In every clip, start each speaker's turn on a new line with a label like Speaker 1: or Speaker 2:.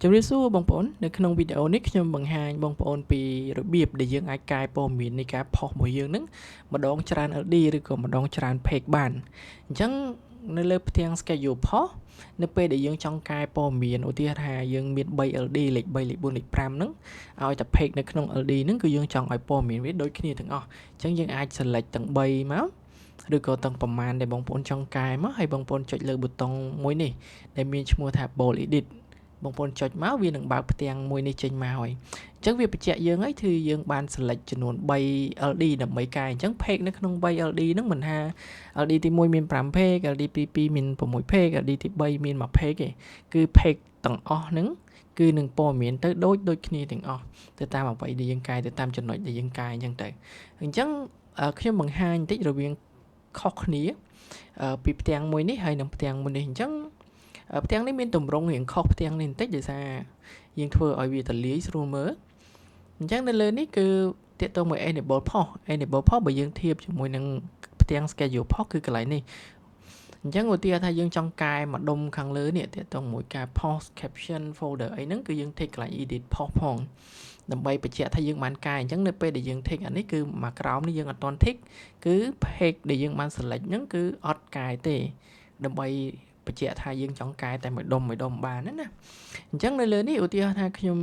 Speaker 1: ជំរាបសួរបងប្អូននៅក្នុងវីដេអូនេះខ្ញុំបង្ហាញបងប្អូនពីរបៀបដែលយើងអាចកែព័ត៌មាននៃការផុសមួយយើងហ្នឹងម្ដងច្រើន LD ឬក៏ម្ដងច្រើន page បានអញ្ចឹងនៅលើផ្ទាំង schedule post នៅពេលដែលយើងចង់កែព័ត៌មានឧទាហរណ៍ថាយើងមាន3 LD លេខ3លេខ4លេខ5ហ្នឹងឲ្យតែ page នៅក្នុង LD ហ្នឹងគឺយើងចង់ឲ្យព័ត៌មានវាដូចគ្នាទាំងអស់អញ្ចឹងយើងអាច select ទាំង3មកឬក៏ទាំងប្រមាណដែលបងប្អូនចង់កែមកហើយបងប្អូនចុចលើប៊ូតុងមួយនេះដែលមានឈ្មោះថា bulk edit បងប្អូនចុចមកវានឹងបើកផ្ទាំងមួយនេះចេញមកហើយអញ្ចឹងវាបញ្ជាក់យើងហើយគឺយើងបាន select ចំនួន3 LD ដើម្បីកែអញ្ចឹង page នៅក្នុង3 LD ហ្នឹងមិនថា LD ទី1មាន5 page LD ទី2មាន6 page LD ទី3មាន1 page ទេគឺ page ទាំងអស់ហ្នឹងគឺនឹងព័ត៌មានទៅដូចដូចគ្នាទាំងអស់ទៅតាមអ្វីដែលយើងកែទៅតាមចំណុចដែលយើងកែអញ្ចឹងទៅអញ្ចឹងខ្ញុំបង្ហាញបន្តិចរវាងខុសគ្នាពីផ្ទាំងមួយនេះហើយនិងផ្ទាំងមួយនេះអញ្ចឹងផ្ទាំងនេះមានទម្រង់រៀងខុសផ្ទាំងនេះបន្តិចដោយសារយើងធ្វើឲ្យវាទលាយស្រួលមើលអញ្ចឹងនៅលើនេះគឺទាក់ទងមួយ enable post enable post បើយើងធៀបជាមួយនឹងផ្ទាំង schedule post គឺកន្លែងនេះអញ្ចឹងឧទាហរណ៍ថាយើងចង់កែមួយដុំខាងលើនេះទាក់ទងមួយការ post caption folder អីហ្នឹងគឺយើង tick កន្លែង edit post ផងដើម្បីបញ្ជាក់ថាយើងបានកែអញ្ចឹងនៅពេលដែលយើង tick អានេះគឺមកក្រោមនេះយើងអត់ទាន់ tick គឺ page ដែលយើងបាន select ហ្នឹងគឺអត់កែទេដើម្បីបញ្ជាក់ថាយើងចង់កែតែមួយដុំមួយដុំបានណាណាអញ្ចឹងនៅលើនេះឧទាហរណ៍ថាខ្ញុំ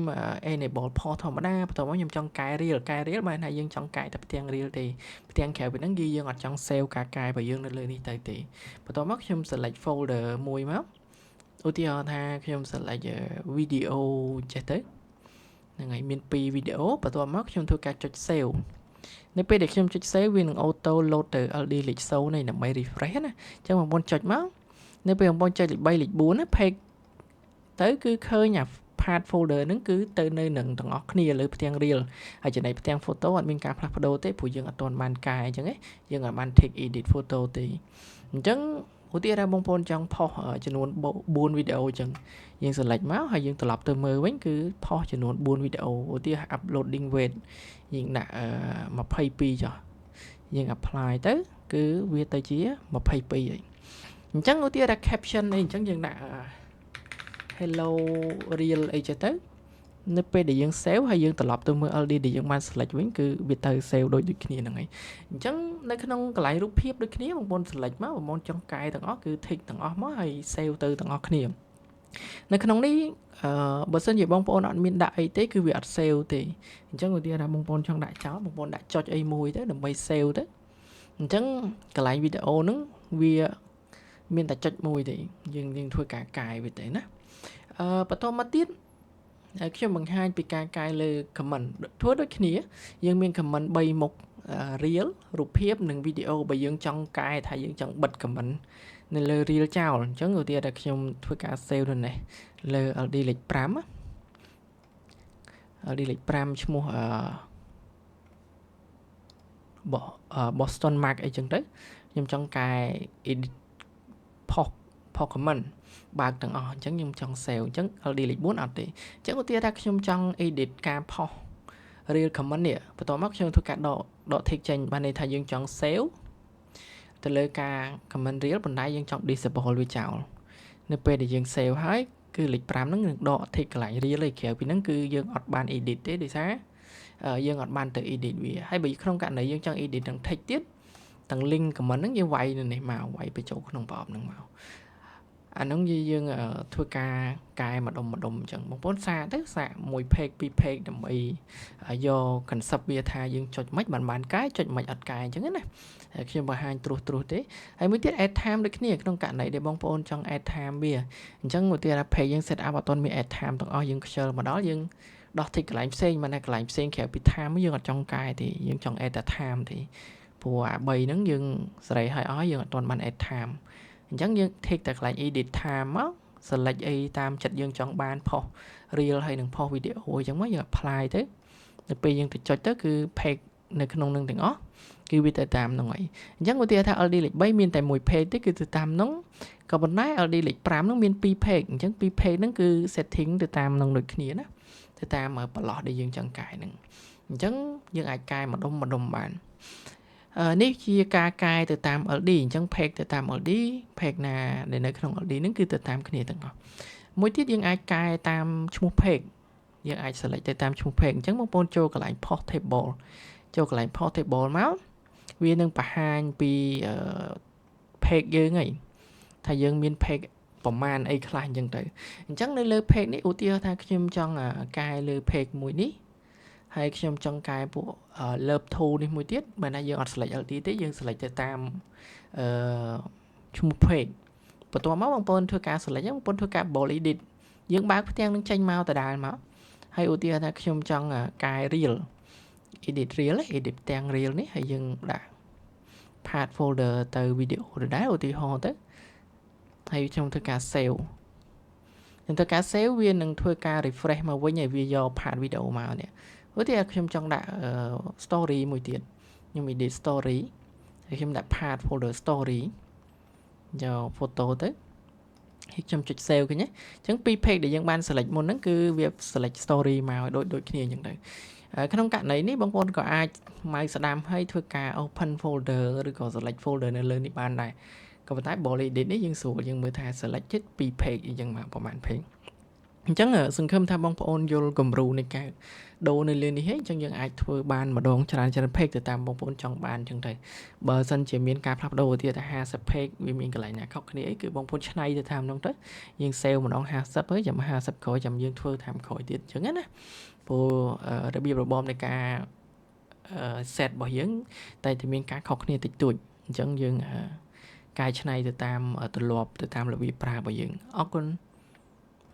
Speaker 1: enable post ធម្មតាបន្ទាប់មកខ្ញុំចង់កែ reel កែ reel បានថាយើងចង់កែតែផ្ទាំង reel ទេផ្ទាំងក្រៅពីហ្នឹងគឺយើងអត់ចង់ save ការកែរបស់យើងនៅលើនេះទៅទេបន្ទាប់មកខ្ញុំ select folder មួយមកឧទាហរណ៍ថាខ្ញុំ select video ចេះទៅហ្នឹងហើយមាន2វីដេអូបន្ទាប់មកខ្ញុំធ្វើការចុច save នៅពេលដែលខ្ញុំចុច save វានឹង auto load ទៅ LD លេខ0នេះដើម្បី refresh ណាអញ្ចឹងបងប្អូនចុចមកនៅពេលបងប្អូនចុចលេខ3លេខ4ណា page ទៅគឺឃើញអា path folder ហ្នឹងគឺទៅនៅនឹងទាំងអស់គ្នាលើផ្ទាំង reel ហើយចំណែកផ្ទាំង photo អត់មានការផ្លាស់ប្ដូរទេព្រោះយើងអត់ទាន់បានកែអញ្ចឹងឯងយើងអត់បាន tick edit photo ទេអញ្ចឹងឧទាហរណ៍បងប្អូនចង់ផុសចំនួន4វីដេអូអញ្ចឹងយើង select មកហើយយើងត្រឡប់ទៅមើលវិញគឺផុសចំនួន4វីដេអូឧទាហរណ៍ uploading weight យើងដាក់22ចុះយើង apply ទៅគឺវាទៅជា22ហើយអញ្ចឹងឧទាហរណ៍ថា caption អីអញ្ចឹងយើងដាក់ hello reel អីចេះទៅនៅពេលដែលយើង save ហើយយើងត្រឡប់ទៅមើល LD ដែលយើងបាន select វិញគឺវាទៅ save ដូចដូចគ្នាហ្នឹងហើយអញ្ចឹងនៅក្នុងកន្លែងរូបភាពដូចគ្នាបងប្អូន select មកបងប្អូនចង់កែទាំងអស់គឺ tick ទាំងអស់មកហើយ save ទៅទាំងអស់គ្នានៅក្នុងនេះអឺបើសិនជាបងប្អូនអត់មានដាក់អីទេគឺវាអត់ save ទេអញ្ចឹងឧទាហរណ៍ថាបងប្អូនចង់ដាក់ចោលបងប្អូនដាក់ចុចអីមួយទៅដើម្បី save ទៅអញ្ចឹងកន្លែងវីដេអូហ្នឹងវាមានតែចុចមួយទេយើងយើងធ្វើការកែវាទេណាអឺបន្តមកទៀតខ្ញុំបង្ហាញពីការកែលើ comment ធ្វើដូចគ្នាយើងមាន comment 3មុខ reel រូបភាពនិងវីដេអូបើយើងចង់កែថាយើងចង់បិទ comment នៅលើ reel ចោលអញ្ចឹងឧទាហរណ៍ថាខ្ញុំធ្វើការ save នៅនេះលើ LD លេខ5 LD លេខ5ឈ្មោះអឺ Boston Mark អីចឹងទៅខ្ញុំចង់កែ edit post post comment បើកទាំងអស់អញ្ចឹងខ្ញុំចង់ save អញ្ចឹង LD លេខ4អត់ទេអញ្ចឹងឧទាហរណ៍ថាខ្ញុំចង់ edit ការផុស reel comment នេះបន្ទាប់មកខ្ញុំធ្វើការដកដក tick ចេញបានន័យថាយើងចង់ save ទៅលើការ comment reel ប៉ុន្តែយើងចង់ disable វាចោលនៅពេលដែលយើង save ហើយគឺលេខ5ហ្នឹងនឹងដក tick កន្លែង reel ឯក្រៅពីហ្នឹងគឺយើងអត់បាន edit ទេដោយសារយើងអត់បានទៅ edit វាហើយបើក្នុងករណីយើងចង់ edit ទាំង text ទៀតទាំង link comment ហ្នឹងយើងវាយនៅនេះមកវាយបញ្ចូលក្នុងប្រអប់ហ្នឹងមក អាហ្នឹងយើងធ្វើការកែម្ដុំម្ដុំអញ្ចឹងបងប្អូនសាកទៅសាកមួយ page ពីរ page ដើម្បីយក concept វាថាយើងចុចមិនបានបានកែចុចមិនអត់កែអញ្ចឹងណាខ្ញុំបង្ហាញត្រួសត្រាសទេហើយមួយទៀត add time ដូចគ្នាក្នុងករណីដែលបងប្អូនចង់ add time វាអញ្ចឹងឧទាហរណ៍ថា page យើង set up អត់ទាន់មាន add time ទាំងអស់យើងខ្ជិលមកដល់យើងដោះ tick កន្លែងផ្សេងមិនថាកន្លែងផ្សេងក្រៅពី time យើងអត់ចង់កែទេយើងចង់ add តែ time ទេព្រោះអា3ហ្នឹងយើងសេរីឲ្យអស់យើងអត់ទាន់បាន add time អញ្ចឹងយើង tick តែកន្លែង edit time មក select អីតាមចិត្តយើងចង់បានផុស reel ហើយនឹងផុសវីដេអូអញ្ចឹងមកយើង apply ទៅនៅពេលយើងទៅចុចទៅគឺ page នៅក្នុងនឹងទាំងអស់គឺវាទៅតាមហ្នឹងហើយអញ្ចឹងឧទាហរណ៍ថា LD លេខ3មានតែមួយ page ទេគឺទៅតាមហ្នឹងក៏ប៉ុន្តែ LD លេខ5ហ្នឹងមាន2 page អញ្ចឹង2 page ហ្នឹងគឺ setting ទៅតាមហ្នឹងដូចគ្នាណាទៅតាមប្រឡោះដែលយើងចង់កែហ្នឹងអញ្ចឹងយើងអាចកែម្ដុំម្ដុំបាននេះជាការកែទៅតាម LD អញ្ចឹង page ទៅតាម LD page ណាដែលនៅក្នុង LD ហ្នឹងគឺទៅតាមគ្នាទាំងអស់ មួយទៀតយើងអាចកែតាមឈ្មោះ page យើងអាច select ទៅតាមឈ្មោះ page អញ្ចឹងបងប្អូនចូលកន្លែង post table ចូលកន្លែង post table មកវានឹងបង្ហាញពី page យើងហើយថាយើងមាន page ប្រមាណអីខ្លះអញ្ចឹងទៅអញ្ចឹងនៅលើ page នេះឧទាហរណ៍ថាខ្ញុំចង់កែលើ page មួយនេះហើយខ្ញុំចង់កែពួក love to នេះមួយទៀតបើណាយើងអត់ select LD ទេយើង select ទៅតាមអឺឈ្មោះ page បន្ទាប់មកបងប្អូនធ្វើការ select បងប្អូនធ្វើការ bulk edit យើងបើកផ្ទាំងនឹងចេញមកដដែលមកហើយឧទាហរណ៍ថាខ្ញុំចង់កែ reel edit reel edit ផ្ទាំង reel នេះហើយយើងដាក់ path folder ទៅ video ដដែលឧទាហរណ៍ទៅហើយខ្ញុំធ្វើការ save ខ្ញុំធ្វើការ save វានឹងធ្វើការ refresh មកវិញហើយវាយក path video មកនេះឧទាហរណ៍ខ្ញុំចង់ដាក់ story មួយទៀតខ្ញុំ edit story ហើយខ្ញុំដាក់ path folder story យក photo ទៅហើយខ្ញុំចុច save ឃើញទេអញ្ចឹងពីរ page ដែលយើងបាន select មុនហ្នឹងគឺវា select story មកដូចដូចគ្នាអញ្ចឹងទៅក្នុងករណីនេះបងប្អូនក៏អាច mouse ស្ដាំហើយធ្វើការ open folder ឬក៏ select folder នៅលើនេះបានដែរក៏ប៉ុន្តែ bulk edit នេះយើងស្រួលយើងមើលថា select ចិត្តពីរ page អញ្ចឹងមកប្រហែល page អញ្ចឹងសង្ឃឹមថាបងប្អូនយល់គំរូនៃការដូរនៅលើនេះហើយអញ្ចឹងយើងអាចធ្វើបានម្ដងច្រើនច្រើន page ទៅតាមបងប្អូនចង់បានអញ្ចឹងទៅបើសិនជាមានការផ្លាស់ប្ដូរទៀតតែ50 page វាមានកន្លែងណាខុសគ្នាអីគឺបងប្អូនឆ្នៃទៅតាមនោះទៅយើង save ម្ដង50ហើយចាំ50ក្រោយចាំយើងធ្វើតាមក្រោយទៀតអញ្ចឹងណាព្រោះរបៀបរបបនៃការ set របស់យើងតែតែមានការខុសគ្នាតិចតួចអញ្ចឹងយើងកែច្នៃទៅតាមទម្លាប់ទៅតាមរបៀបប្រើរបស់យើងអរគុណ។